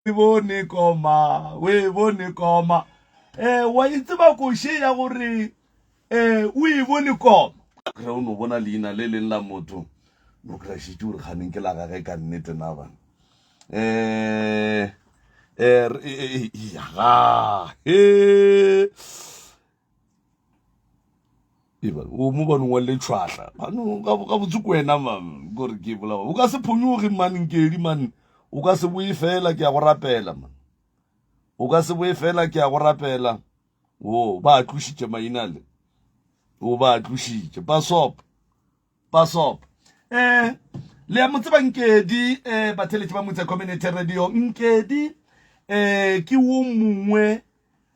Bone koma, we bone koma. Eh, wa e tseba koše ya gore eh o e bone koma. Ge o no bona leina le leng la motho, no kry šetše o re kganeng ke la gage ka nnete na bana. Eh, eh, eh, eh, ya ga, he. Eba, o mo ba nongwa le tšhwahla gabotse ko wena man kore ke bolawa o ka se phonyoge man nkedi man o ka se boe fela ke ya go rapela man o ka se boe fela ke ya go rapela o ba tlošitše maina le o ba tlošitše pasop pasop eh le ya mo tseba nkedi eh batheletši ba motse community radio nkedi eh ke wo mongwe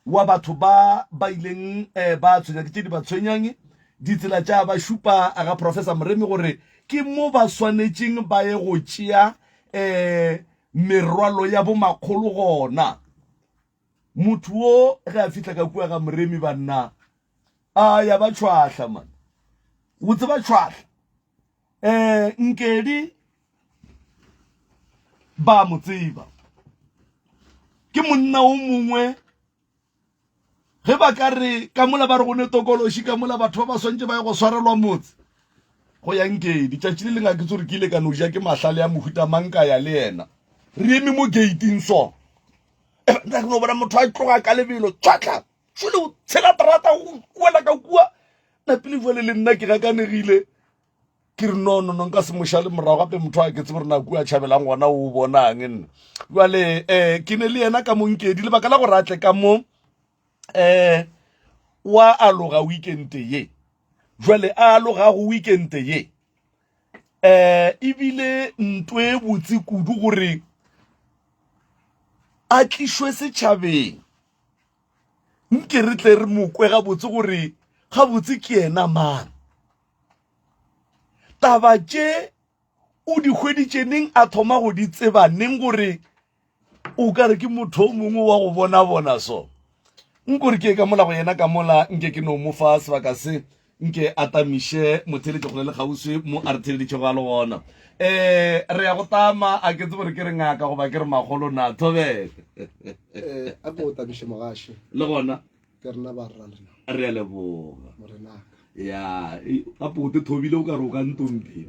wa batho ba ba ileng eh, ba tshwenya ke tše di ba tshwenyang ditsela tša ba šupa ga professor Moremi gore ke mo ba swanetšeng ba ye go tšea eh merwalo ya bomakgolo gona motho wo ge a fihla ka kua ga Moremi banna a ya ba tšhwahla man o tseba tšhwahla eh nkedi ba mo tseba ke monna o mongwe ge ba ka re ka mola ba re go ne tokološi ka mola batho ba ba swantse ba ye go swarelwa motse go ya nkedi tšatši le lengwe ke tsore ke ile ka no ja ke mahlale ya mohuta mang ka ya le yena re eme mo gating so nna ke no bona motho a tloga ka lebelo tšwatla jale o tshela terata o wela ka kua napile jale le nna ke gakanegile ke re no no no nka se mošale morago gape motho a ke tsebe gore nako a tšhabelang gona o bonang nna jale um ke ne le yena ka monkedi lebaka la gore a tle ka mo um wa aloga weekend ye jale a alogago weekend ye um ebile nto e botse kudu gore a tlišwe setšhabeng nke re tle re mo kwe gabotse gore gabotse ke yena mang Taba tše o di hweditše neng a thoma go di tseba neng gore o ka re ke motho o mongwe wa go bona bona so nkore ke ka mola go yena ka mola nke ke no mo fa sebaka se nke a tamiše motheletši kgole le kgauswi mo a re theleditšego a le gona um re ya go tama a ke tsebe gore ke re ngaka goba ke re magolo na thobele eh, a ko tamiše mogaši le gona Ke rena ba rra lena. Re a leboga. Morenaka. Ya, gape o te thobile o ka re o ka ntompeng.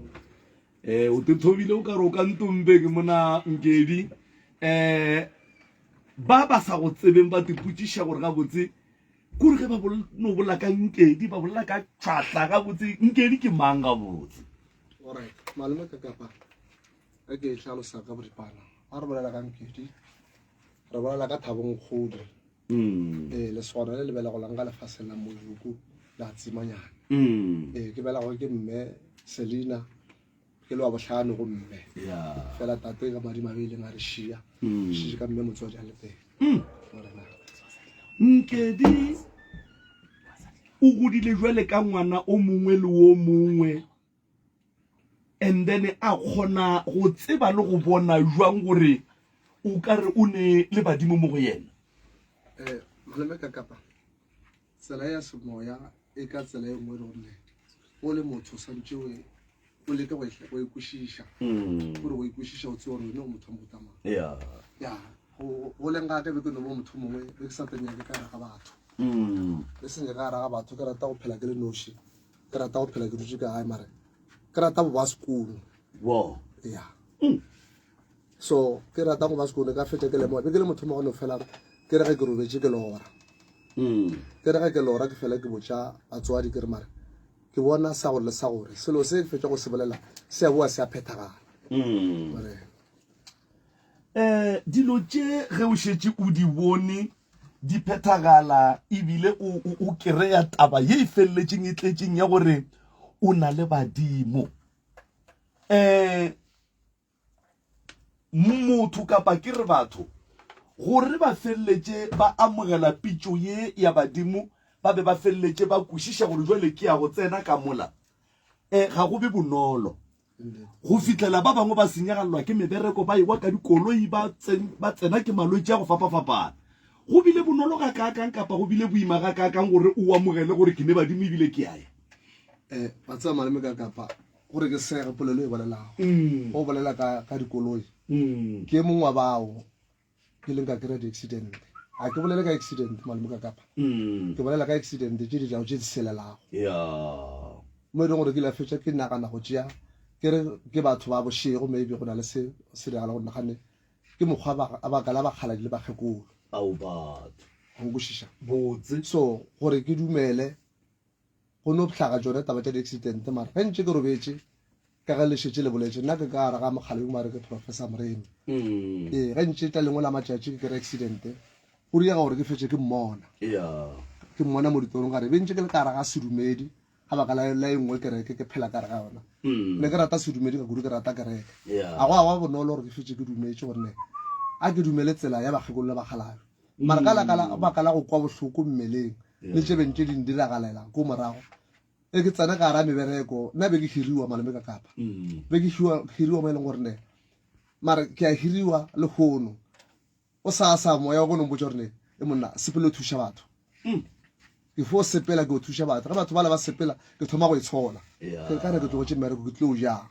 Eh, o te thobile o ka re o ka ntompeng mona Nkedi. Eh, ba ba sa go tsebeng ba te potšiša gore gabotse kore ge ba no bolela ka Nkedi ba bolela ka tšhwahla gabotse Nkedi ke mang gabotse? Alright, malome ka kapa ge ke e hlalosa ka boripana. Ga re bolela ka Nkedi, re bolela ka Thabongkgodi. Mm. Ee, lesogana le le belegolang ka lefaseng la Mojuku la Tsimanyane. Mm. Ee, ke belegwa ke mme Selina, ke le wa bohlano go mme. Yeah. Fela tate ka madimabe ileng a re šia. Mm. Šitše ka mme motswadi a le teng. Mm. Morena. Nkedi o godile jwale ka ngwana o mongwe le o mongwe and then a kgona go tseba le go bona jwang gore o ka re o ne le badimo mo go yena? Eh, malome ka kapa tsela ya semoya e ka tsela e nngwe e le gore o le motho o swantše o e- o leke go e go e kwešiša Mm. gore go e kwešiša o tsebe gore wena o motho wa mohuta mang Yeah. ya go go leng ga ka be ke no bo motho mongwe be ke sa tanyake ka gare ga batho Mm. be se nyake ka gare ga batho ke rata go phela ke le noši Ke rata go phela ke dutše ka gae mare ke rata go ba sekolo. Wow. Ya. Mm. So ke rata go ba sekolo ka fetša ke lemoga be ke le motho mo go no fela ke re ge ke robetše ke lora. Mm. Ke re ge ke lora ke fela ke botša batswadi ke re mare ke bona sa gore le sa gore selo se ke fetša go se bolela se a boa se a phethagala. Mm. Mare Eh dilo tše ge o šetše o di bone di phethagala ebile o, o, o kereya taba ye e feleletšeng e tletšeng ya gore o na le badimo um motho kapa ke re batho gore ba feleletše ba amogela pitšo ye ya badimo ba be ba feleletše ba kwešiša gore jwale ke ya go tsena ka mola um ga go be bonolo go fihlela ba bangwe ba senyagalelwa ke mebereko ba ewa ka dikoloi ba ba tsena ke malwetši a go fapafapana. Go bile bonolo gakaakang kapa go bile boima gakaakang gore o amogele gore ke ne badimo ebile ke a ya? Eh, wa tseba malome ka kapa gore ke sege polelo e bolelago Mm. go bolela ka, ka dikoloi Mm. ke mongwe wa bao. ke leng ka kry-a di-accident. Ga ke bolele ka accident malome ka kapa. Ke bolela ka accident tše di jago tše di selelago. Mo e leng gore ke ile fetša ke nagana go tšea ke re ke batho ba bošego maybe go na le se se diragala go nagane ke mokgwa ba baka la bakgaladi le bakgekolo. Ao batho. Go nkwešiša. Botse. So gore ke dumele go no hlaga tšone taba tša di-accident mara ge ntše ke robetše ka ge le šetše le boletše nna ke ka gare ga mokgala yo mare ke Professor Moremi. Ee ge ntše tla lengwe la matšatši ke kry accident go diega gore ke fetše ke mmona. Ke mmona mo ditorong ka re be ntše ke le ka gare ga sedumedi ga baka la la e nngwe kereke ke phela ka gare ga yona. Ne ke rata sedumedi ka kudu ke rata kereke. A go a ba bonolo gore ke fetše ke dumetše gore ne a ke dumele tsela ya bakgekolo le bakgalabje. Mara ka laka la baka la go kwa bohloko mmeleng le tše beng tše di ndiragalela ko morago e ke tsena ka gara mebereko nna be ke hiriwa malome ka kapa be ke hiriwa mo e leng gore ne mara ke a hiriwa lehono o sa sa moya wa ko no mpotša gore ne e monna sepele o thuša batho Ke fo sepela ke yo thuša batho. Ge batho bale ba sepela, ke thoma go itshola. Ke re, Kana ke tlogetše mmereko, ke tlilo jang?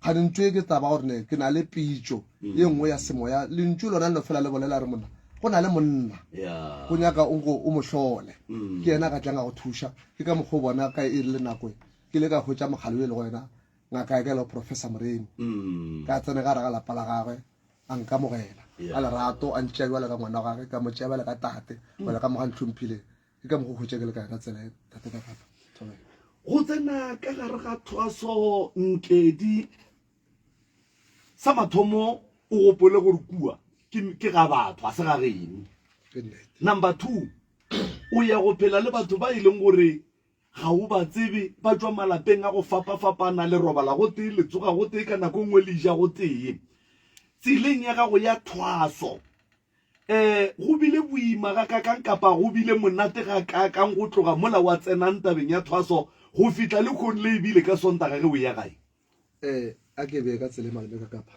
Kgane ntho e ke taba gore ne ke na le pitšo ye nngwe ya semoya. Lentšu lona le no fela le bolela re monna, go na le monna, go nyaka o nko o mo hlole. Ke yena a ka tlang a go thuša. Ke ka mokgwa o bona ka e rile nako e, ke ile ka hwetša mogala yo e lego yena ngaka ya ka e lego Professor Moremi. Ka tsena ka gare ga lapa la gagwe. A nkamogela ka lerato, a ntšea bjalo ka ngwana wa gagwe, ka mo tšea bjalo ka tate, bjalo ka mo ga ntlhomphile. Ke ka mokgwa o hwetša ke le ka yona tsela e, tate ka kapa. Thobela. Go tsena ka gare ga thwaso Nkedi, sa mathomo o gopole gore kua ke, ke ga batho, ga se ga geno. Ke nnete. Number 2, o ya go phela le batho ba e leng gore Ga o ba tsebe, ba tšwa malapeng a go fapafapana, le robala gotee, le tsoga gotee, ka nako e nngwe le ja gotee. Tseleng ya gago ya thwaso, um go bile boima gakaakang kapa go bile monate gakaakang go tloga mola wa tsenang tabeng ya thwaso go fihla lehono le ebile ka Sontaga ge o eya gae? Eh, a ke bee ka tsela e malome ka kapa.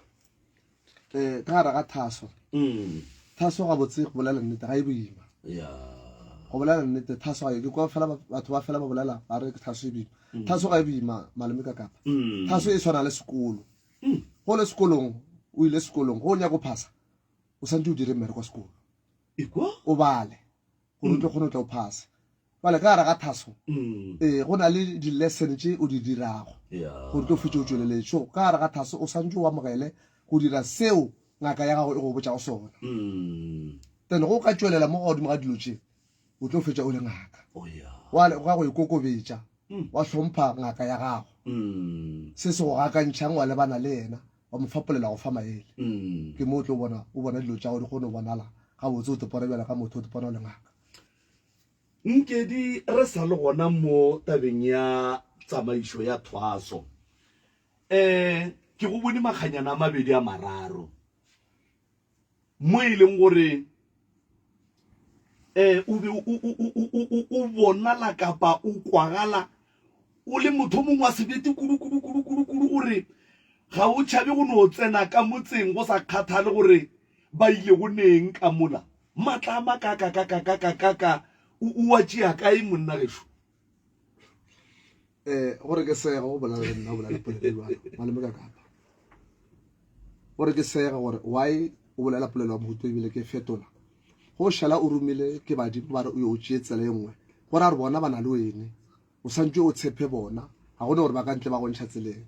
Eh, ka gare ga thaso. Mm. Thaso gabotse go bolela nnete ga e boima. Ya. Go bolela nnete thaso ga e ke kwa fela batho ba fela ba bolela ba re thaso e boima. Mm. Thaso ga e boima malome ka kapa. Mm. Thaso e tshwana le sekolo. Go le sekolong, o ile sekolong, go o nyaka go phasa, o santse o dire mmereko wa sekolo. Ekwa? O bale gore o tlo kgone go tla o phase. Bjale ka gare ga thaso, ee, go na le di-lesson tše o di dirago gore o tlo fetše o tšweleletše. So ka gare ga thaso o swantše o amogele go dira seo ngaka ya gago e go botšago sona. Then ge o ka tšwelela mo godimo ga dilo tše, o tlo fetša o le ngaka. Wa ka go ikokobetša, wa hlompha ngaka ya gago. Se se go gakantšhang wa lebana le yena, wa mo fapolela go fa maele. Ke mo o tlo bona o bona dilo tša gago di kgone go bonala gabotse, o tepona bjalo ka motho, o tepona o le ngaka. Nkedi re sa le gona mo tabeng ya tsamaišo ya thwaso. Um ke go bone makganyana a mabedi a mararo mo e leng gore um o be o bonala kapa o kwagala o le motho o mongwe wa sebete kudu kudu kudu kudu kudu gore ga o tšhabe go no tsena ka motseng go sa kgathale gore ba ile go neng ka mola. Matla a makakakakakakaka o o a tšea kae monna gešo? Eh, gore ke sega go bolela le nna o bolela polelo e jwalo malome ka kapa gore ke sega gore why o bolela polelo ya mohuto ebile ke fetola go šala o romile ke badimo ba re o yo o tšee tsela e nngwe gore a re bona ba na le wene O santše o tshepe bona, ga go na gore ba ka ntle ba go ntšha tseleng.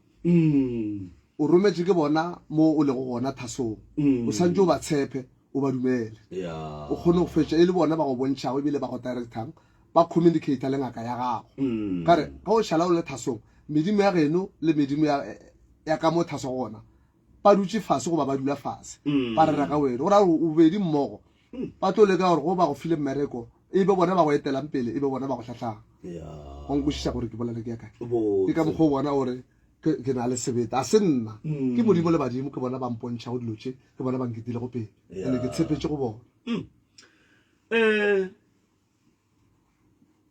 O rometše ke bona mo o lego gona thasong. O santše o ba tshepe, o ba dumele. O kgone go fetša e le bona ba go bontšhago ebile ba go directang, ba communicator le ngaka ya gago. Ka re ge o šala o le thasong, medimo ya geno le medimo ya, ya ka mo thaso gona, ba dutše fase goba ba dula fase, ba rera ka wena. Go ra gore o bedi mmogo Ba tlo leka gore go ba go file mmereko e be bona ba go etelang pele, e be bona ba go hlahlang. Wa nkwešiša gore ke bolela ke ya kae? Ke ka mokgwa o bona gore ke na le sebete. A se nna, ke Modimo le badimo, ke bona ba mpontšhago dilo tše, ke bona ba nketilego pele, ene ke tshepetše go bona. Um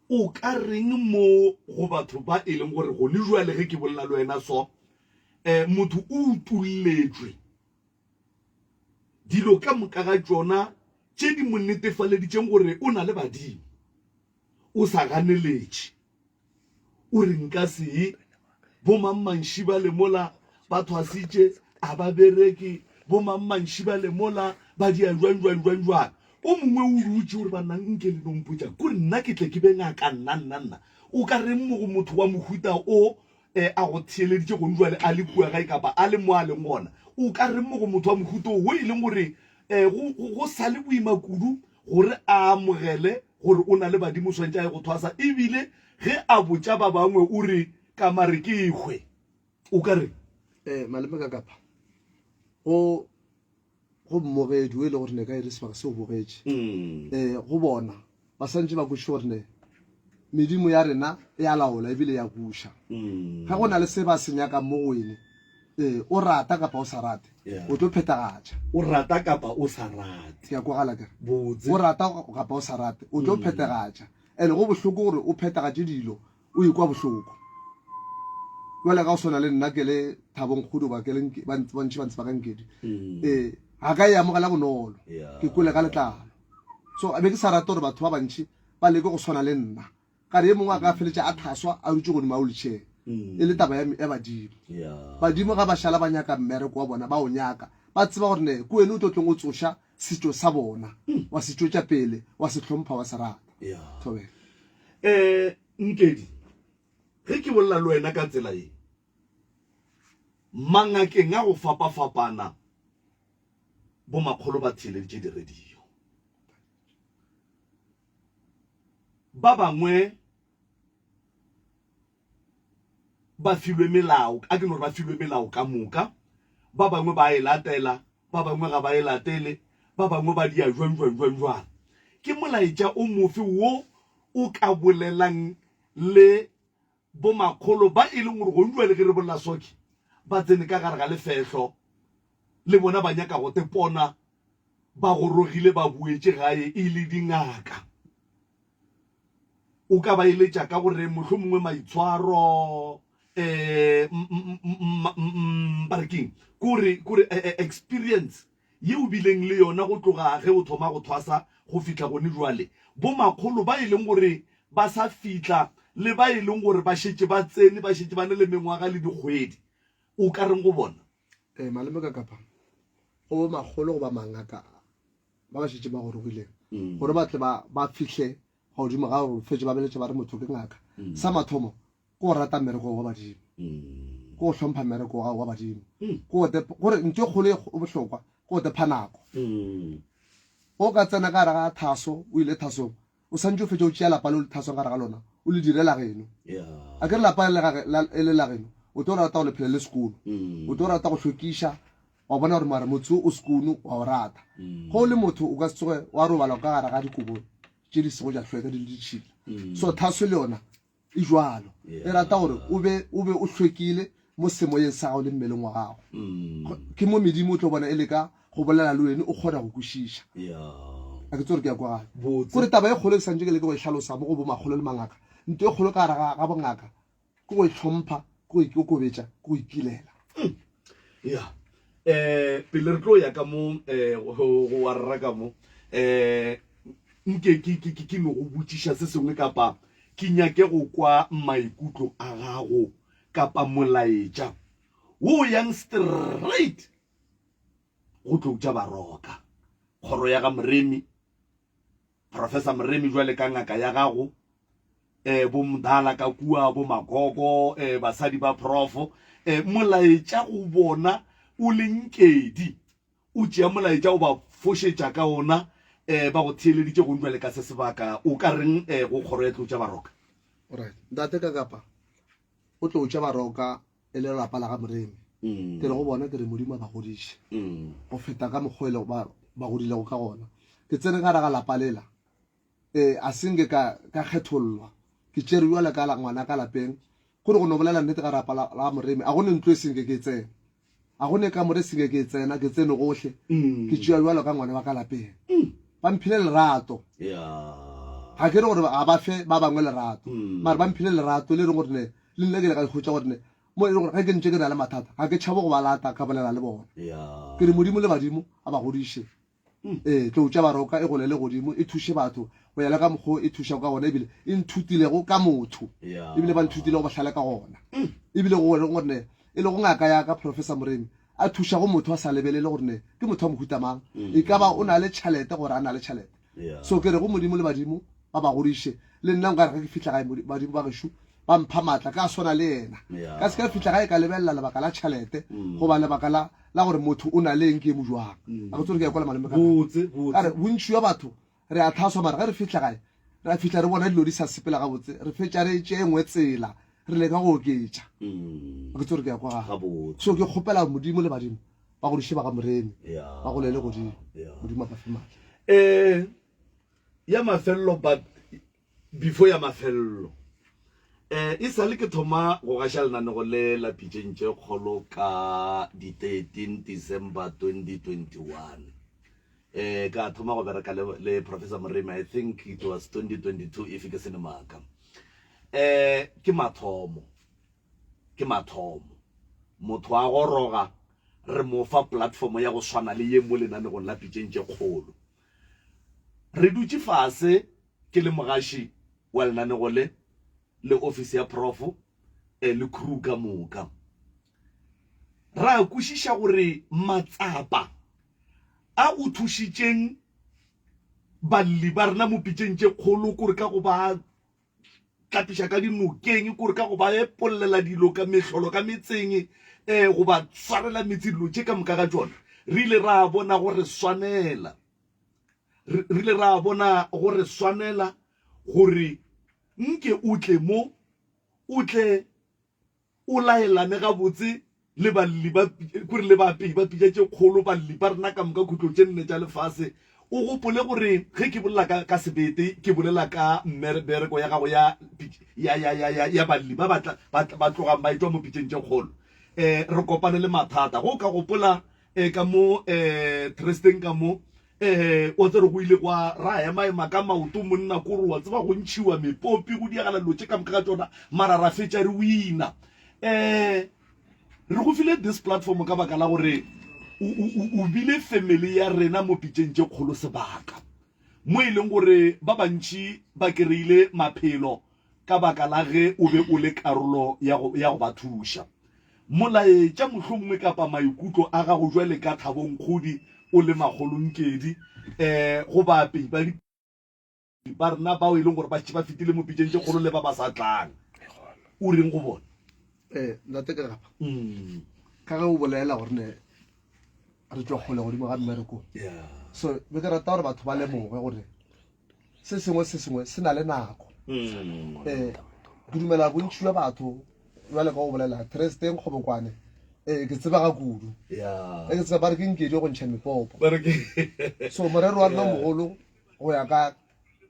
o ka reng mo go batho ba e leng gore gone jwale ge ke bolela le wena so, um motho o utolletšwe Dilo ka moka ga tšona tše di mo netefaleditšeng gore o na le badimo, o sa ganeletše. O re nka se ye. Bomangmangši bale mola ba thwasitše, a ba bereke. Bo mangmangši bale mola ba dia jwang jwang jwang jwang. O mongwe o dutše o re, Banna, nke le no mpotša, kore nna ke tle ke be ngaka nna, nna, nna. O ka reng mo go motho wa mohuta o e a go theeleditše gone jwale a le kua gae kapa a le mo a leng gona? O ka reng mo go motho wa mohuta o wo e leng gore e go, go, go sa le boima kudu gore a amogele gore o na le badimo o swanetše a ye go thwasa, ebile ge a botša ba bangwe o re, Ka mare ke hwe. O ka reng? Eh, malome ka kapa go go mmogedi o e le gore ne ka ere sebaka se o bogetše mm. eh go bona ba santse ba kwešiše gore ne medimo ya rena e a laola ebile ya buša mm. ga go na le se ba se nyakang mo go wene ee o rata kapa o sa rate o tlo phethagatša o rata kapa o sa rate ke a kwagala kere o rata kapa o sa rate o tlo mm. phethagatša and go bohloko gore o phethagatše dilo o ikwa bohloko jale ga o swana le nna ke le thabong kgodu ba ke le bantši ba ntse ba ka nkedi mm. ee ga ka e amogela bonolo ke kwele ka letlalo so be ke sa rate gore batho ba bantši ba leke go swana le nna ka re ye mongwe a ka feletša a thaswa a dutše godimo a wheelchair mm. e le taba ya badimo badimo ga ba šala ba nyaka mmereko wa bona ba o nyaka ba tseba gore ne ke wene o tlo tlong o tsoša setšo sa bona mm. wa se tšwetša pele wa se hlompha wa se rata thobela um Nkedi, ge ke bolela le wena ka tsela ye, mangakeng a go fapafapana bomakgolo ba theeleditše diradio. Ba bangwe ba filwe melao, a ke no re ba filwe melao ka moka, ba bangwe ba e latela, ba bangwe ga ba e latele, ba bangwe ba dia jwang jwang jwang jwang. Ke molaetša o mofe wo o ka bolelang le bomakgolo ba e leng gore gong jwale ge re bolela soke ba tsene ka gare ga lefehlo le bona ba nyaka go tepona ba gorogile ba boetše gae e le dingaka? O ka ba eletša ka gore mohlomongwe maitshwaro um ba re keng kore kore eh, eh, experience ye o bileng le yona go tloga ge o thoma go thwasa go fihla gone jwale bomakgolo ba e leng gore ba sa fihla le ba e leng gore ba šetše ba tsene ba šetše ba ne le mengwaga le dikgwedi o ka reng go bona ee malome ka kapa go bomakgolo goba mangaka ba ba šetše ba gorogileng mm. gore ba tle ba fihle godimo ga gore fetše ba beletše ba re motho ke ngaka mm. sa mathomo ke go rata mmereko wa badimo mm. ke go hlompha mmereko wa gago wa badimo gore ntho e kgolo e bohlokwa ke go tepha nako o ka tsena ka gare ga thaso o ile thasong o santse o fetše o tšea lapa le o le thasong gare ga lona o le direla geno a ke re lapa e le la geno o tlo rata go le phela le sekolo o tlo rata go hlwekiša Wa bona gore mara motse wo o sekono wa o rata. Ge o le motho o ka se tsoge wa robala ka gare ga dikobo tše di sego tša hlweka di le ditšhila. So thaso le yona e jwalo. E rata gore o be o be o hlwekile mo semoyeng sa gago le mmeleng wa gago. Ke mo medimo o tlo bona e leka go bolela le wene o kgona go kwešiša. A ke tsebe gore ke a kwagala. Kore taba e kgolo ke santše ke leke go e hlalosa mo go bomakgolo le mangaka. Nto e kgolo ka gare ga bongaka ke go itlhompha ke go ikokobetša ke go ikilela hmm. ya eh pele re tlo ya ka mo eh go wa rra ka mo eh nke ke ke ke no go botšiša se sengwe kapa ke nyake go kwa maikutlo a gago kapa molaetša wo yang straight go tlo tša baroka kgoro ya ga moremi Professor Moremi jwale ka ngaka ya gago, eh, bo Mdala ka kua, bo Magogo, eh, basadi ba prof, eh, molaetša go bona o le nkedi, o tšea molaetša o ba fošetša ka ona, eh, ba go theeleditše gong jwale ka se sebaka, o ka reng eh, go kgoro ya Tlou tša Baroka? Alright. Ntate Kakapa, o Tlou tša Baroka e le lapa la ga Moremi. Mm. Ke re go bona ke re Modimo a ba godiše mm. go feta ka mokgwa e lego ba ba godilego ka gona. Ke tsene ka gare ga lapa lela eh a se nke ka ka kgethollwa. Ke tšere jwale ka la ngwana ka lapeng. Gore go no bolela nnete ka rapa la, la Moremi a go ne ntlo e senke ke e tsena. A go ne kamore e senke ke e tsena, ke tsene gohle. Mm. Ke tšea jwalo ka ngwana wa ka lapeng. Mm. Ba mphile lerato. Yeah. Ga ke re gore ga ba fe ba bangwe lerato. Mm. Mara ba mphile lerato le reng gore ne Le nna ke ile ka ikhwetša gore ne mo e le gore ge ke ntše ke na le mathata ga ke tšhabe go ba lata ka bolela le bona. Ke re Modimo le badimo a ba godiše. Hmm. Ee, tlou tša baroka e golele godimo e thuše batho go ya le ka mokgwa e thušago ka gona ebile e nthutilego ka motho ebile ba nthutile go bohlale ka gona hmm. ebile go gore ne e le go ngaka ya ka Professor Moremi. a thušago motho a sa lebelele gore ne ke motho wa mohuta mang, e ka ba o na le tšhalete gore a na le tšhalete. So ke re go Modimo le badimo ba ba godiše, le nna nkare ge ke fihla gae badimo ba gešo ba mpha maatla ka swana le yena. Ka se ka fihla gae ka lebelela lebaka la tšhalete goba lebaka la la gore motho o na le eng ke mo jwang. A ke tsore ke ya kwala malome ka ka re bontši bja batho re a thaswa mara ge re fihla gae ra fihla re bona dilo di sa sepela gabotse re fetša re tše engwe tsela re leka go oketša. A ke tsore ke ya kwa gae. So ke kgopela Modimo le badimo ba godiše ba ga Moremi ba golele godimo. Modimo a ba fe maatla. Eh ya mafello but before ya mafello eh e sale ke thoma go gaša lenanego le la pitšeng tše kgolo ka di 13 December 2021 eh ka thoma go bereka le, le Professor Moremi I think it was 2022 if ke se ne maaka eh ke mathomo ke mathomo motho a goroga re mo fa platform ya go swana le ye mo lenanegong la pitšeng tše kgolo Re dutše fase ke le mogaši wa lenanego le, le ofisi ya Prof le crew ka moka. Ra kwešiša gore matsapa a o thušitšeng balli ba rena mo pitšeng tše kgolo kore ka go ba tlapiša ka dinokeng, kore ka go ba epollela dilo ka mehlolo ka metseng, um go ba swarela metse dilo tše ka moka ga tšona. Re ile ra bona go re swanela, re ile ra bona go re swanela gore nke o tle mo, o tle o laelane gabotse le balli ba, kore le baapei ba pitša tše kgolo, balli ba rena ka moka khutlo tše nne tša lefase. O gopole gore ge ke bolela ka, ka sebete, ke bolela ka mmereko ya gago ya, ya, ya, ya, ya, ya balli ba ba tla, ba, ba tlogang ba etšwa mo pitšeng tše kgolo. Eh, re kopane le mathata. Ge o ka gopola, eh, ka mo, eh, Tresteng ka mo, Ee, wa tseba go ile gwa ra ema-ema ka maoto monna kore wa tseba go ntšhiwa mepopi go diagala dilo tše ka moka ga tšona mara ra fetša re wina. Um re go file this platform ka baka la gore o bile family ya rena mo pitšeng tše kgolo sebaka mo e leng gore ba bantši ba kereile maphelo ka baka la ge o be o le karolo ya go, ya go ba thuša. Molaetša mohlomongwe kapa maikutlo a gago jwale ka Thabo Nkgodi o le Makgolo Nkedi um go baapei ba ba rena bao e leng gore ba šetše ba fetile mo pitšeng tše kgolo le ba ba sa tlang, o reng go bona? Eh, ntate ka gapa ka ge o bolela gore ne re tšwa kgole godimo ga mmereko so be ke rata gore batho ba lemoge gore se sengwe se sengwe se na le nako um ke dumela bontši bja batho jale ka go bolela tresteng kgobokwane ee ke tseba ga kudu e ke tseba ba re ke nkedi go ntšha mepopo so morero wa rena mogolo go ya ka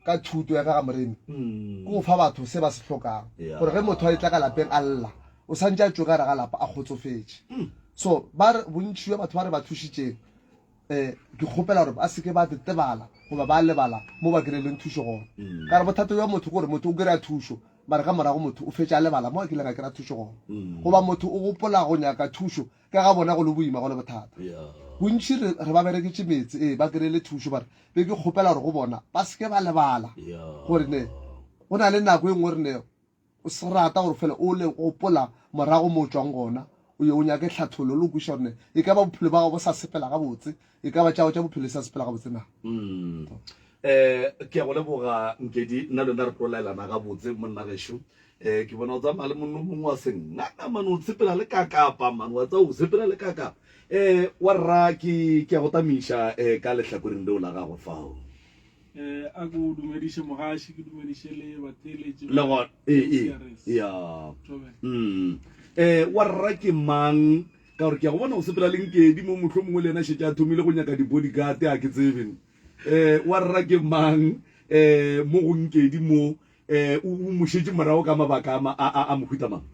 ka thuto ya ka ga moremi mm. ke go fa batho se ba se hlokang gore ge motho a etla ka lapeng a lla o santse a tšwe ka re ga lapa a kgotsofetše mm. so ba re bontši bja batho ba re ba thušitšeng um ke kgopela gore ba seke ba tetebala goba ba lebala mo ba kry-ileng thušo gona mm. ka re bothata bja motho gore motho o kry-a thušo mare ka morago motho o fetša a lebala mo a kileng a kry-a thušo gona mm. goba motho o gopola go nyaka thušo ka ga bona go le boima go le bothata bontši re ba bereketše metse ee ba kry-ile thušo bare be ke kgopela gore go bona ba seke ba lebala gore ne go na le nako e nngwe re ne O se rata gore fela o le gopola morago mo o tšwang gona, o ye o nyake tlhathollo le go kwešiša gore ne e ka ba bophelo ba gago bo sa sepela gabotse, e ka ba tša gago tša bophelo di sa sepela gabotse na. Um ke a go leboga Nkedi, nna le wena re tlo laelana gabotse monna gešo. Um ke bona o tsamaya le monna o mongwe wa sengaka mane, o sepela le kakapa mane, wa tseba o sepela le kakapa. Um wa rra ke ke a go tamiša um ka lehlakoreng leo la gago fao. Eh, a ko dumediše mogaši ke dumediše le batheeletši le gona ee ee ya mm eh wa rra ke mang ka gore ke ya go bona o sepela le nkedi mo motlho mongwe le yena šetše a thomile go nyaka di-bodyguard a ke tsebe eh wa rra ke mang eh mo go nkedi mo eh o mo šetše morago ka mabaka a a a mohuta mang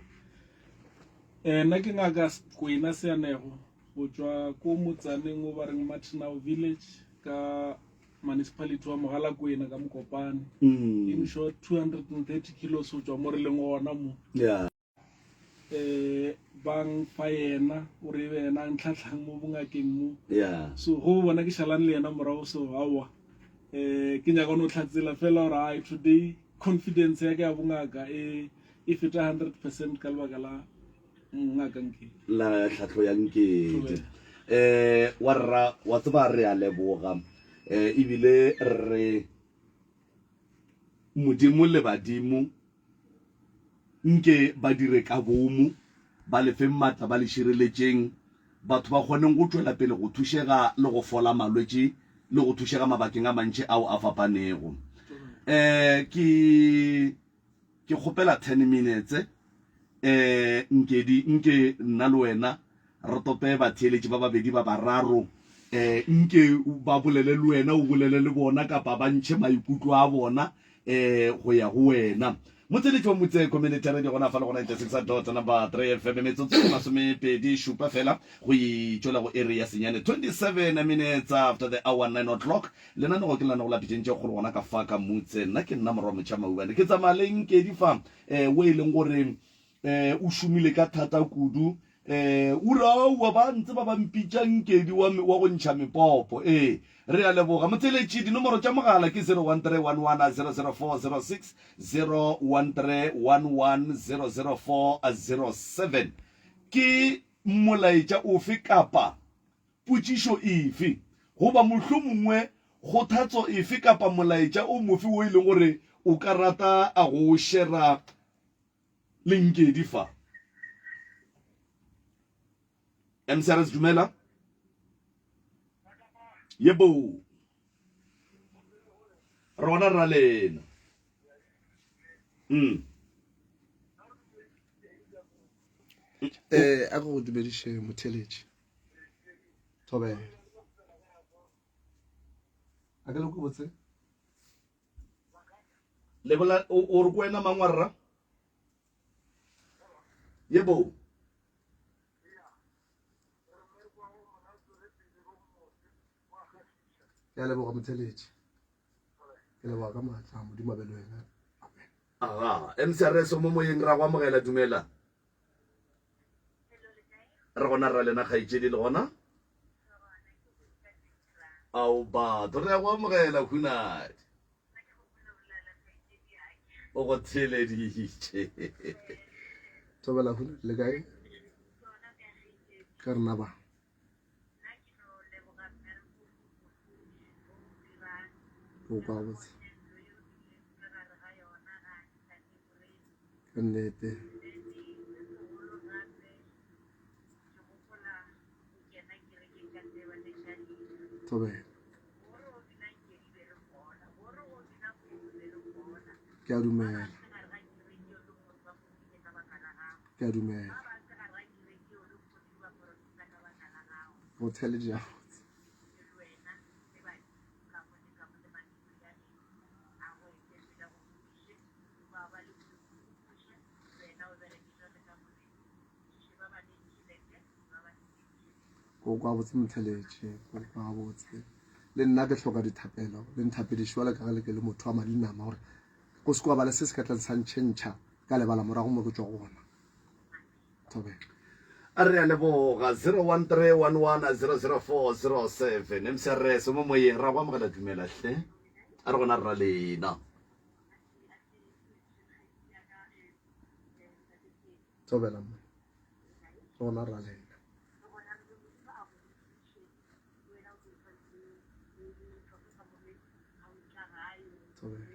eh nna ke ngaka Kwena Seanego go tšwa ko motsaneng o ba reng Martinau Village ka municipality wa Mogalakwena ka Mokopane. Mm. In short 230 kilos go tšwa mo re leng gona mo. Yeah. Eh bang fa yena o re be yena a ntlhatlhang mo bongakeng mo. Yeah. So go bona ke šalane le yena morago so aowa. Eh ke nyaka no tlhatsela fela gore ai today confidence ya ka ya bongaka e e feta 100% ka lebaka la. Ngaka Nkedi. La tlhahlo ya Nkedi. Eh wa rra wa tseba re a leboga eh ebile re Modimo le badimo nke ba dire ka boomo ba le feng matla ba le šireletšeng batho ba kgoneng go tšwela pele go thušega le go fola malwetši le go thušega mabakeng a mantši ao a fapanego. Eh ke Ke kgopela ten minutes, eh, Nkedi, nke nna le wena re tope batheeletši ba babedi ba bararo, eh, nke ba bolele le wena, o bolele le bona, kapa ba ntšhe maikutlo a bona, eh, go ya go wena. Motseletši wa Motse Community Radio gona fa le go 96 dot number 3 FM, metsotso e masomepedi šupa fela go itšwela go iri ya senyane, 27 minutes after the hour 9 o'clock. Lenanego ke lenanego la pitšeng tše kgolo gona ka fa ka Mutse. Nna ke nna Morwa Motšha Maubane. Ke tsamaya le Nkedi fa eh, o e leng gore eh, o šomile ka thata kudu. Eh, uraua ba ntse ba ba mpitša Nkedi wa, wa go ntšha mepopo. Ee, re a leboga. Motseletši, dinomoro tša mogala ke 0131100406, 0131100407. Ke molaetša ofe kapa Potšišo efe, goba mohlomongwe kgothatso efe kapa molaetša o mofe wo e leng gore o ka rata a go o šera le Nkedi fa? MCRS dumela. Yebo. Rona ra lena. Mm. Eh, a go dumediše motheletši. Thobela. A ke le ko botse? Lebola o o re ko wena mang wa rra? Yebo. Ke a leboga motheletši. Ke leboga ka maatla Modimo a be le wena. Amen. Aga, MCRS o mo moyeng ra go amogela dumela. Re gona rra lena kgaetšedi le gona? Ao batho re ya go amogela Hunadi. O go theeleditše. Thobela Hunadi le kae? Ka rena ba. O kwa botse. Ka nnete. Thobela. Ke a dumela. Ke a dumela. Go theeletša gabotse. Go kwa botse motheletše, go kwa botse. Le nna ke hloka dithapelo, le nthapediše jwalo ka ge le ke le motho wa madi nama gore go se kwa ba le se se ka tlang sa ntšhentšha ka lebala morago mo ke tšwa gona. Thobela. A re a leboga 0131100407 MCRS mo moyeng ra go amogela dumela hle a re gona rra lena. Thobela mma. Gona ra lena. Thobela.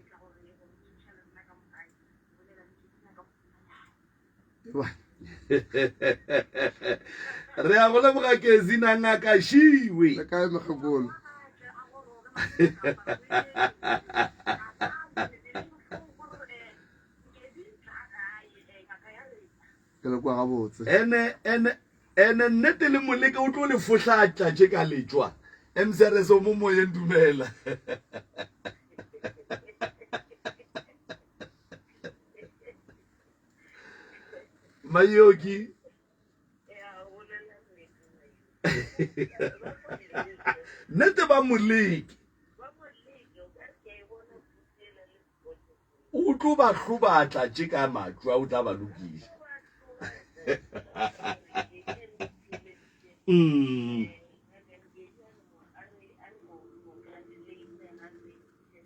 Re a go leboga Kezi na ngaka šiwe. Le kae mokgekolo? Ke le kwa gabotse. Ene ene ene nnete le moleke o tlo le fohlatša tše ka letšwa. MCRS o mo moyeng dumela. Mayoki. Nnete ba moleke. O tlo ba hlobatla tše ka matšwa o tla ba lokiša. Mm.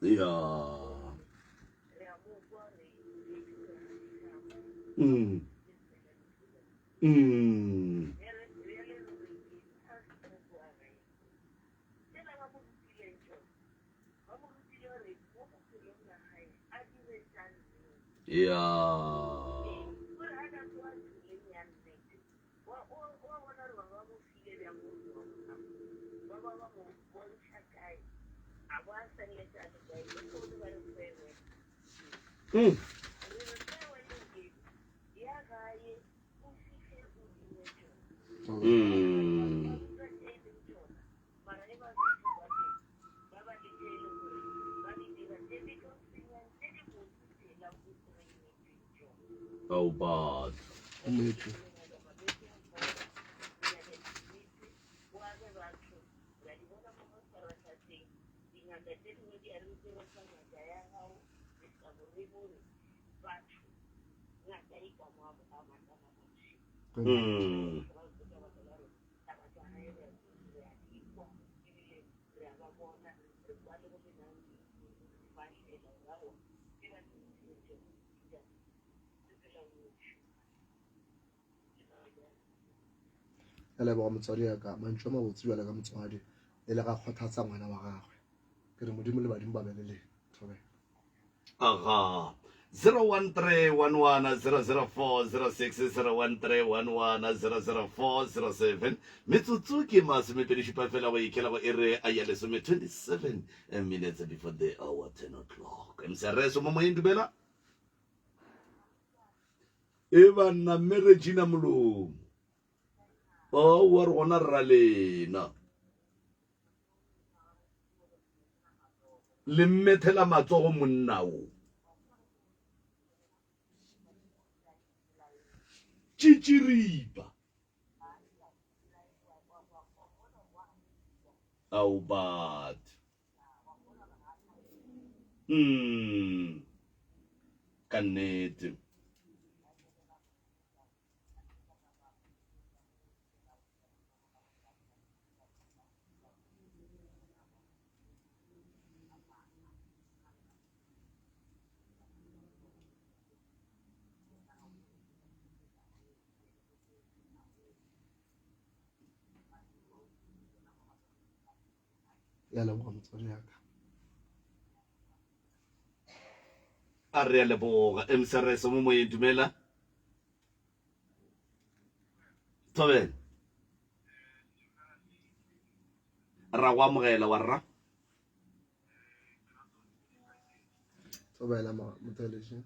Ya. Mm. Mm. Ya. Mm. Mm. Oh, bad. Nnete. Mm. Ke a leboga motswadi ya ka mantšu a mabotse bjale ka motswadi e le ga kgothatsa ngwana wa gagwe ke re modimo le badimo ba be le lena thobela Aha. 01311004006 01311004007 metsotso ke masomepedišupa fela go ikela go ere a ya lesome 27 minutes before the hour 10 o'clock mcrs mo moyeng dumela e banna mme regina molomo o wa re gona rra lena Le mmethela matsogo monna wo. Tšitširipa. Ao batho. Mm. Ka nnete. Ya leboga motswadi ya ka. A re a leboga mcrs mo moyeng dumela Thobela. Ra go amogela wa rra. Thobela motheletši.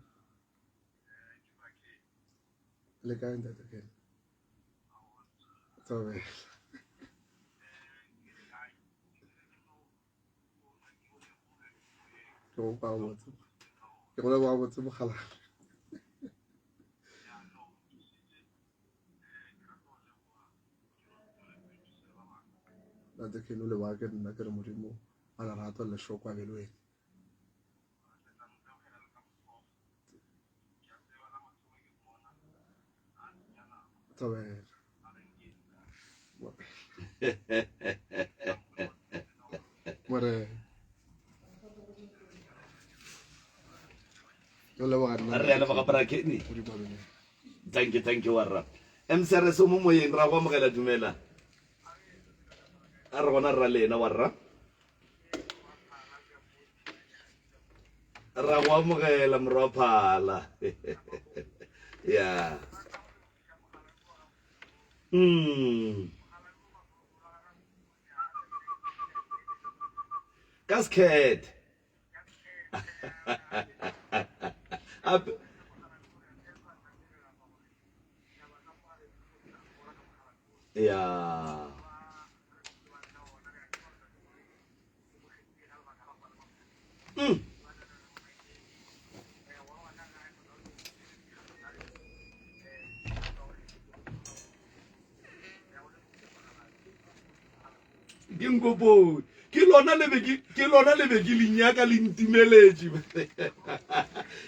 Le kae ntate Ken? Thobela. Ke go kwa botse. Ke go leboga botse mokgalabje. Ntate Ken o leboga ke nna ke re Modimo a lerato le lešoko a be le wena. Thobela. Morena. Re leboga nna. Re a leboga bra Kenny. Modimo a be le. Thank you, thank you warra. MCRS o mo moyeng ra go amogela dumela. A re gona rra le ena warra. Ra go amogela morwa phala. Ya. Mm. Ka sekhethe. Ape- Ya. Mm. Ke nkopole. Ke lona le be ke ke lona le be ke le nyaka le ntimeletše.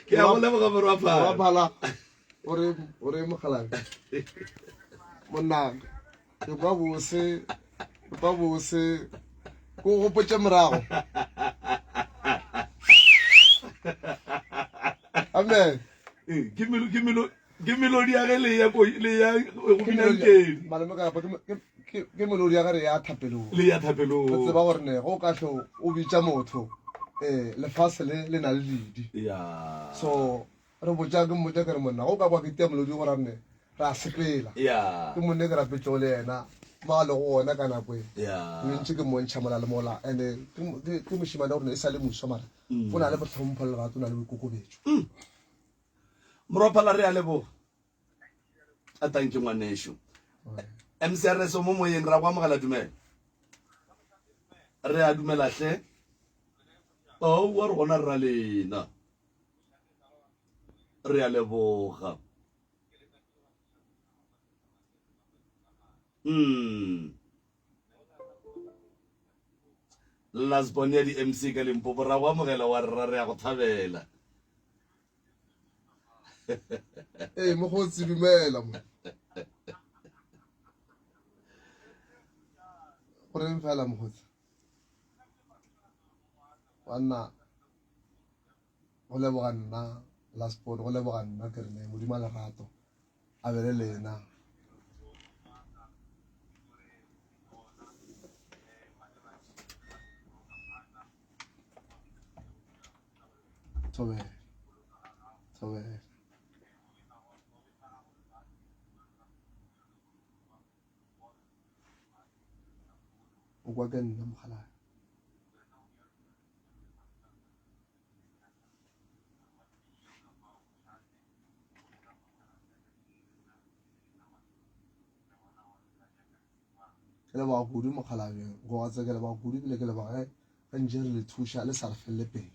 Ke a go leboga morwa Morwa Phala. Phala o re o re mokgalabje. Monna ke kwa bose ke kwa bose ko gopotše morago. Amen. Ee, ke melo ke melo ke melodi ya ge le ya ko le ya go bina nkedi. Malome ka ke ke ke melodi ya gare ya thapelong. Le ya thapelong. Re tseba gore ne go ka hlo o bitša motho eh lefase le le na le ledi. Ya. So. Re botša ke mmotša ke re monna go ka kwa ke tia molodi go ra nne ra sepela. Yeah. Ke monne ke rapetšego le yena mo a lego gona ka nako e. Yeah. Ke ntše ke mmontšha mola le mola and ke ke mošemane wa gore e sa le moswa mara o na le bohlompho le lerato o na le boikokobetšo. Morophala re a leboga. A tanke ngwanešu. MCRS o mo moyeng ra go amogela dumela. Re a dumela hle. Oh, wa re gona rra lena. Re a leboga. Mm. Lasbon ya di-MC ka Limpopo ra go amogela wa rra re a go thabela. Ee, mokgotsi dumela mo. Go reng fela mokgotsi? Banna go leboga nna last born go leboga nna ke re ne modimo a lerato a be le lena. Thobela. Thobela. O kwa ke nna mokgalabje. Ke leboga kudu mokgalabje gogatse ke leboga kudu ebile ke leboga ge ge ntše re le thuša le sa re felele pelo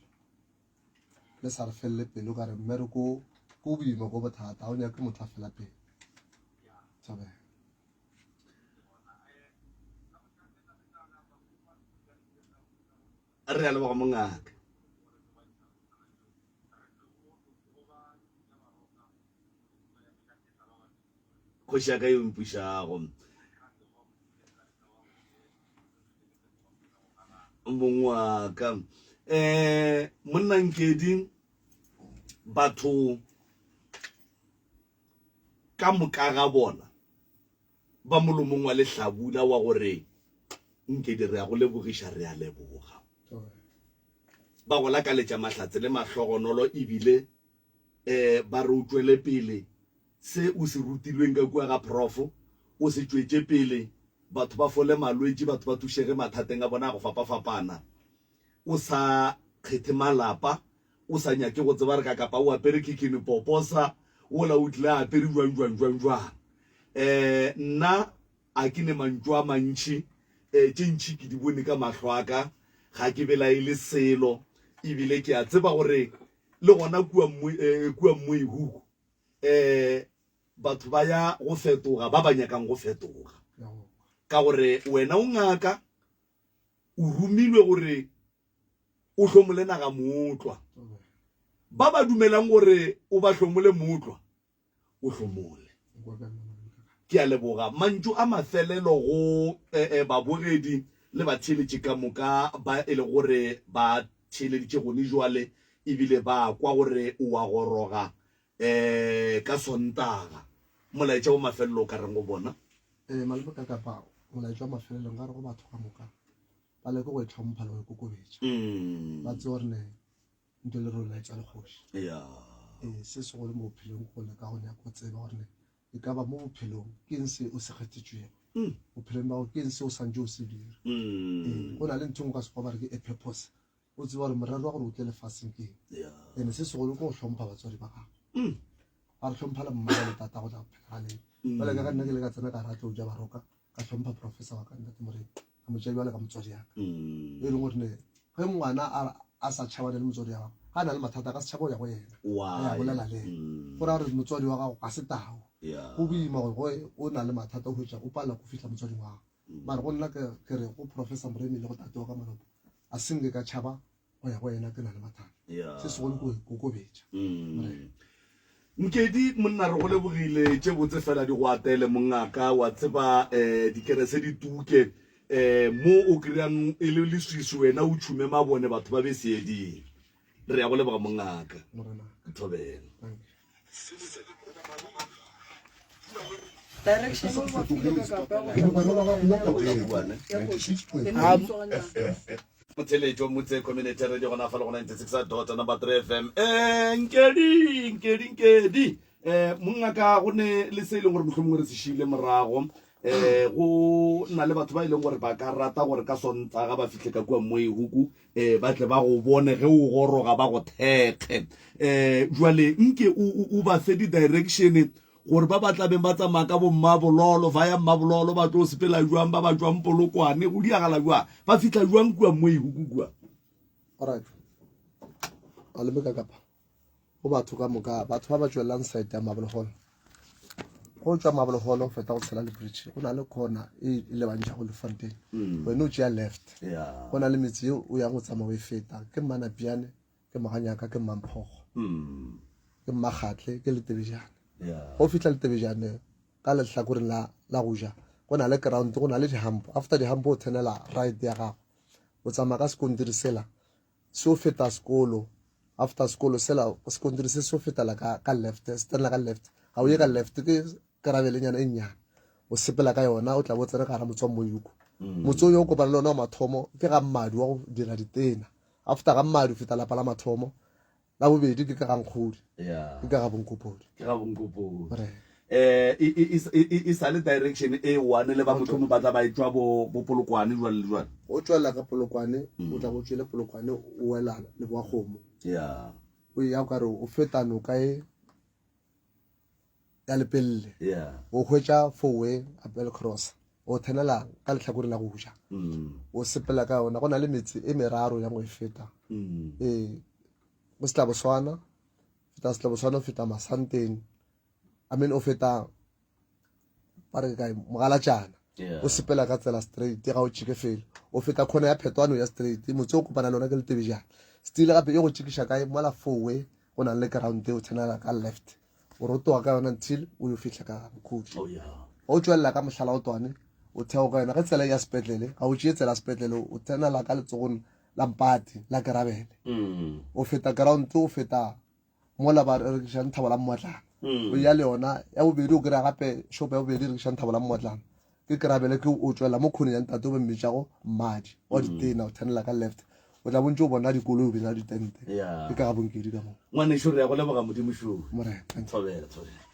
le sa re felele pelo ka re mmereko ko boima ko bothata ga o nyake motho a fela pelo thobela. Re a leboga mongaka. Kgoši ya ka yo mpušago. Mong wa ka. Eh monna Nkedi batho ka moka ga bona ba molomong wa lehlabula wa gore Nkedi re a go lebogiša re a leboga. Ba go lakaletša mahlatse le mahlogonolo ebile um ba re o tšwele pele se o se rutilweng ka kua ga prof o se tšwetše pele batho ba fole malwetši batho ba thušege mathateng a bona a go fapafapana o sa kgethe malapa o sa nyake go tseba re ka kapa o apere khikini poposa wola o tlile a apere jwang jwang jwang jwang um nna a ke ne mantšu a mantši um tše ntši ke di bone ka mahlo a ka ga ke belaele selo ebile ke a tseba gore le gona kua kua Mmoihuku um batho ba ya go fetoga ba ba nyakang go fetoga ka gore wena o ngaka o romilwe gore o hlomole naga mootlwa ba ba dumelang gore o ba hlomole mootlwa o hlomole ke a leboga mantšu a mafelelo go eh, eh, babogedi le batheeletši ka moka ba e le gore ba theeleditše gone jwale ebile ba kwa gore o wa goroga um ka Sontaga. Molaetša wa mafelelo o ka reng go bona? Ee, malome ka kapa molaetša wa mafelelo nka re go batho ka moka ba leke go itlhompha le go ikokobetša Mm. ba tsebe gore ne ntho le rona e tswa le kgoši Yeah. ee se segolo mo bophelong ke go leka go nyaka go tseba gore ne e ka ba mo bophelong ke eng se o se kgethetšwego Mm. bophelong ba gago ke eng se o santse o se dira Mm. ee go na le ntho e nngwe ka sekgowa ba re ke a purpose o tseba gore morero wa gore o tle lefaseng ke eng ene se segolo ke go hlompha batswadi ba gago mm. ba re hlompha le mmago le tata go tla phela ga leng mm. jale ka ga nna ke le ka tsena ka ratlo ja baroka ka hlompha professor wa ka ntate moreng ka mo tšea jale ka motswadi yaka mm. e leng gore ne ge ngwana a sa tšhabane le motswadi wa gago ga a na le mathata ka setšhaba o ya go yena ya bolela le ena go raya gore motswadi wa gago ga se tao go boima gore o na le mathata o hwetša o palela go fihla motswading wa gago Mara go nna ke ke re go Professor Moremi le go tate wa ka Malopo a se nke ka tšhaba go ya go yena ke na le mathata. Yeah. Se segolo ke go ikokobetša. Mm. Nkedi monna re go lebogile tše botse fela di go atele mongaka wa tseba eh dikerese di tuke eh mo o kry-ang e le leswiswi wena o tšhume mabone batho ba be seeding re ya go leboga mongaka Morena. thobela Thank you. Motheletšo Motse Community Radio gona fa le go 96 dot number 3 FM. Eh nkedi nkedi nkedi. Eh monna ka go ne le se e leng gore mohlomongwe re se šile morago. Eh go na le batho ba e leng gore ba ka rata gore ka Sontaga ba fihle ka kua Moehuku eh ba tle ba go bone ge o goroga ba go thekge. Eh jwale nke o ba fe di direction gore ba ba tlabeng ba tsamaya ka bommabololo ba ya mmabololo ba tlo sepela jwang ba ba jwang polokwane go diagala jwang ba fitlha jwang kua moehuku kua alright malome ka kapa go batho ka moka batho ba ba tswelelang site ya mabolegolo go tswa mabolegolo go feta go tshela le bridge go na le corner e e lebantšha go lefontein mm. wena o tšea left go na le metse yeo o yang go tsamaya o e feta ke mmanapiane ke moganyaka ke mmamphogo mm. ke mmagatle ke letebejane go fitlha letebejane ka lehlakoreng la la go ja go na le ground go na le dihampo after dihampo o tsenela right ya gago o tsamaya ka sekontiri sela se o feta sekolo after sekolo sela sekontiri se se o fetela ka ka left se tsenela ka left ga o ye ka left ke karabelenyana e nnyane o sepela ka yona o tla bo tsene gare motse wa moyuko mm. motse o yo o kopana le ona wa mathomo ke ga mmadi wa go dira ditena after ga mmadi o feta lapa la mathomo la bobedi ke ka ga nkgodi ke ka ga bonkopodi ke ga bonkopodi eh e sa le direction e one le ba motho mo batla ba etswa bo bo polokwane jwale le jwale o tswela ka polokwane o tla go tswele polokwane o wela le boa kgomo ya o ya ka re o feta noka e ya lepelle o hwetša fourway apel cross o thenela ka lehlakore la go ja mm. o sepela ka yona go na le metse e meraro ya go e feta mm. ee o setlaboswana feta setlaboswana o feta masanteng i mean o feta ba re kae mogalatšana o sepela ka tsela straight ga o tšike felo o feta khona ya phetwano ya straight motse o kopana le ona ke letebejana stile gape e go tšikiša kae mola fourway go na le ground o tsenela ka left o rotoga ka yona until o yo fihla ka mokhudi oh, o tšwelela ka mohlala o twane o theo ka yona ge tsela ya sepetlele ga o tšee tsela sepetlele o tsenela ka letsogong la mpati la kerabele mm. o feta ground o feta mola ba rekišang thabo la mmotlana mm. o ya le yona ya bobedi o kry-a gape shop ya bobedi e rekišang thabo la mmotlana ke kerabele ke o tšwela mo khoneng ya ntate o ba mmitšago mmadi wa mm. ditena o thenela ka left o tla bontse o bona dikoloi o bena ditente ke ka ga bonkedi ka moo ngwaneso re ya go leboga modimo šo morena thobela thobela.